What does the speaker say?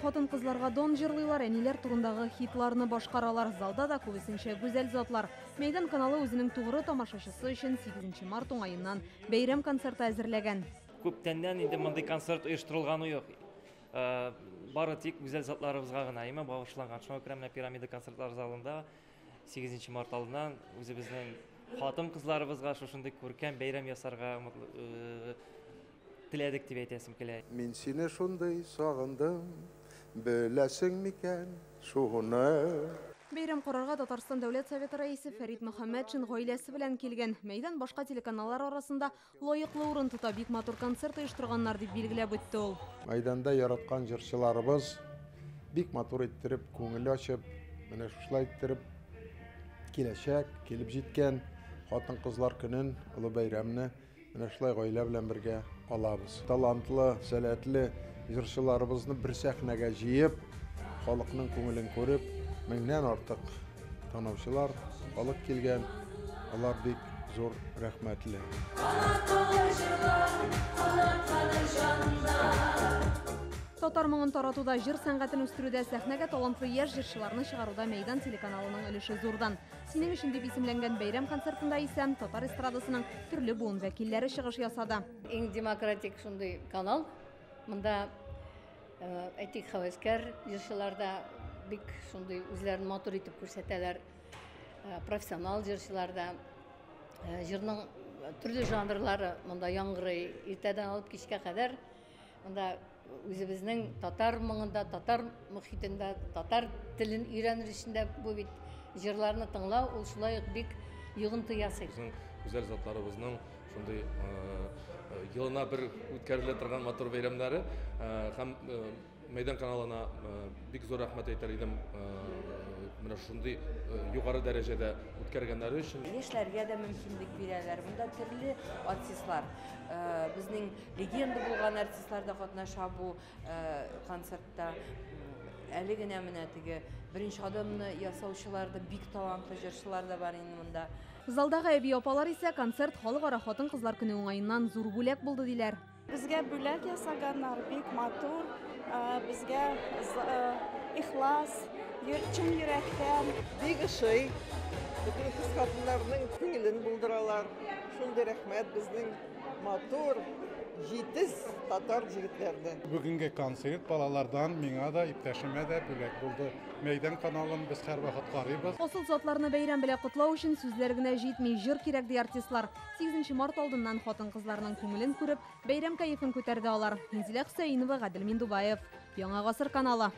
Хатын-кызларга дан җырлыйлар, әниләр турындагы хитларны башкаралар. Залда да күбесенчә гүзәл затлар. Мәйдан каналы үзенең тугры тамашачысы өчен 8 март уңаеннан бәйрәм концерты әзерләгән. Күптәннән инде мондый концерт оештырылганы юк. Бары тик гүзәл затларыбызга гына әйме багышланган. Шуңа күрә менә Пирамида концертлар залында 8 март алдыннан үзебезнең хатын-кызларыбызга шушындый күркәм бәйрәм ясарга теләдек дип әйтәсем килә. Мин сине шундый сагындым, беләсең микән шуны? Бәйрәм карарга Татарстан Дәүләт Советы рәисе Фәрит Мөхәммәтшин гаиләсе белән килгән. Мәйдан башка телеканаллар арасында лаеклы урын тота, бик матур концерт оештырганнар дип билгеләп үтте ул. Мәйданда яраткан җырчыларыбыз бик матур иттереп, күңел ачып, менә шушылай иттереп киләчәк, килеп җиткән хатын-кызлар көнен, олы бәйрәмне менә шулай гаилә белән бергә алабыз. Талантлы, сәләтле җырчыларыбызны бер сәхнәгә җыеп, халыкның күңелен күреп, меңнән артык тыңлаучылар, халык килгән, алар бик зур рәхмәтле. Татар моңын таратуда, җыр сәнгатен үстерүдә, сәхнәгә талантлы яшь җырчыларны чыгаруда Мәйдан телеканалының өлеше зурдан. Синең өчен дип исемләнгән бәйрәм концертында исә татар эстрадасының төрле буын вәкилләре чыгыш ясады. Иң демократик шундый канал. Монда әйтик, һәвәскәр җырчылар да бик шундый үзләрен матур итеп күрсәтәләр. Профессионал җырчылар да. Җырның төрле жанрлары монда яңгырый. Иртәдән алып кичкә кадәр монда үзебезнең татар моңында, татар мохитендә, татар телен өйрәнер өчен дә бу бит җырларны тыңлау ул шулай ук бик йогынты ясый. Безнең гүзәл затларыбызның шундый елына бер үткәрелә торган матур бәйрәмнәре һәм Мәйдан каналына бик зур рәхмәт әйтер идем. Менә шундый югары дәрәҗәдә үткәргәннәре өчен. Яшьләргә дә мөмкинлек бирәләр. Монда төрле артистлар, безнең легенда булган артистлар да катнаша бу концертта. Әле генә менә теге беренче адымны ясаучылар да, бик талантлы җырчылар да бар инде монда. Залдагы әби апалар исә концерт халыкара хатын-кызлар көне уңаеннан зур бүләк булды диләр. Безгә бүләк ясаганнар бик матур, безгә ихлас, чын йөрәктән. Бик ошый. Бөтен кыз хатыннарның күңелен булдыралар. Шундый рәхмәт безнең матур, җитез татар җегетләренә. Бүгенге концерт балалардан миңа да, иптәшемә дә бүләк булды. Мәйдан каналын без һәрвакыт карыйбыз. Асыл затларны бәйрәм белән котлау өчен сүзләр генә җитми, җыр кирәк ди артистлар. 8 март алдыннан хатын-кызларның күңелен күреп, бәйрәм кәефен күтәрде алар. Инзилә Хөсәенова, Гадел Миндубаев, Яңа Гасыр каналы.